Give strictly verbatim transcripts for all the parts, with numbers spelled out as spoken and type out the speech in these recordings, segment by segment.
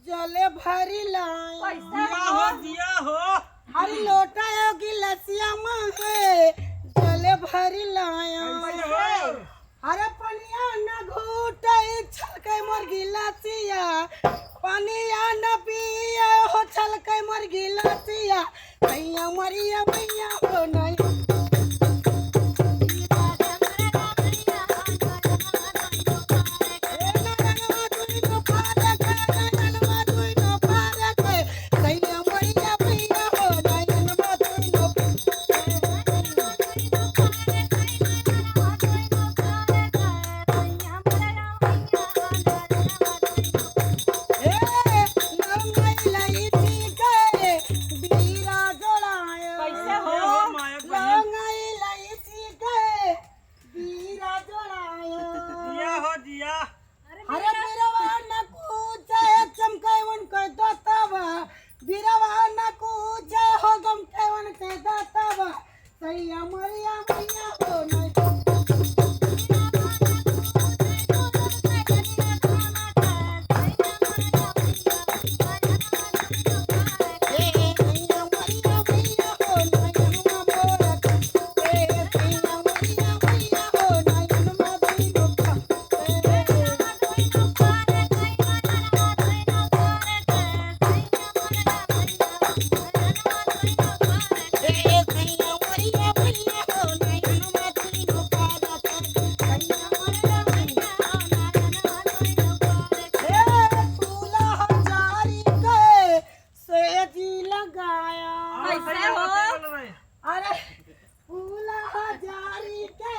जले भरी लाया। कैसे जिया हो, हो? जिया हो। हरी लोटा यो गिलसिया मांगे, जले भरी लाया। कैसे हो? अरे पनिया न घूटे, छलके मोर गिलसिया, पनिया न पिए हो, छलके मोर गिलसिया। सैया मरिया मैया हो नहीं। कैसे हो? जिया हो, जिया। अरे बिरवा न कूचे, चमकावन के दतवा। बिरवा न कूचे हो, चमकावन के दतवा। सैया मरिया मैया हो नहीं। कैसे हो? अरे फूला जारी के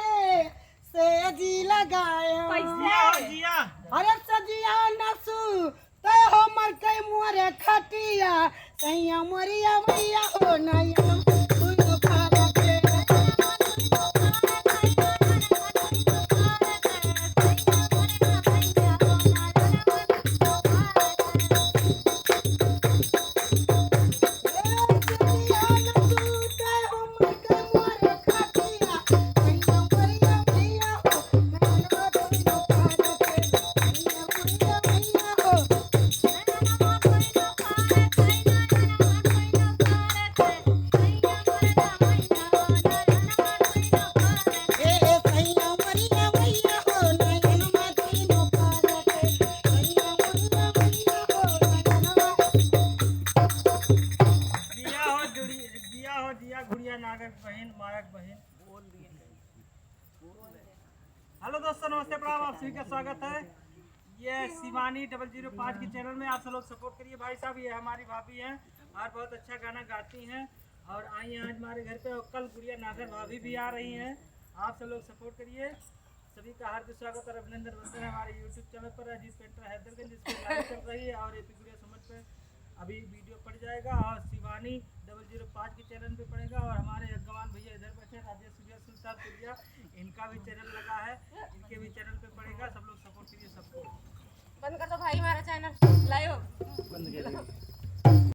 सेजी लगाया। कैसे? जिया हो, जिया। अरे सजिया नसु तय हमर कई मोरे खटिया। सैया मरिया मैया हो नयन दुनो पारा के। जिया हो जुड़ी, जिया हो जिया, गुड़िया नागर बहिन, मारक बहिन। हेलो दोस्तों, नमस्ते, प्रणाम, आप सभी का स्वागत है। ये शिवानी डबल जीरो पाँच के चैनल में आप सब लोग सपोर्ट करिए भाई साहब। ये हमारी भाभी हैं और बहुत अच्छा गाना गाती हैं और आई हैं आज हमारे घर पे। और कल गुड़िया नागर भाभी भी आ रही हैं, आप सब लोग सपोर्ट करिए। सभी का हार्दिक स्वागत और अभिनंदन। बंदन हमारे YouTube चैनल पर अजीत पेंटर हैदरगंज, जिसकी लाइव चल रही है और एपी गुड़िया समझ पे अभी वीडियो पड़ जाएगा और शिवानी डबल जीरो पाँच के चैनल पे पड़ेगा और हमारे अगवान भैया इधर बैठे राजेश भैया सुल्तानपुरिया, इनका भी चैनल लगा है, इनके भी चैनल पे पड़ेगा। सब लोग सपोर्ट करिए सबको। बंद कर दो भाई हमारा चैनल लाइव। बंद कर दो।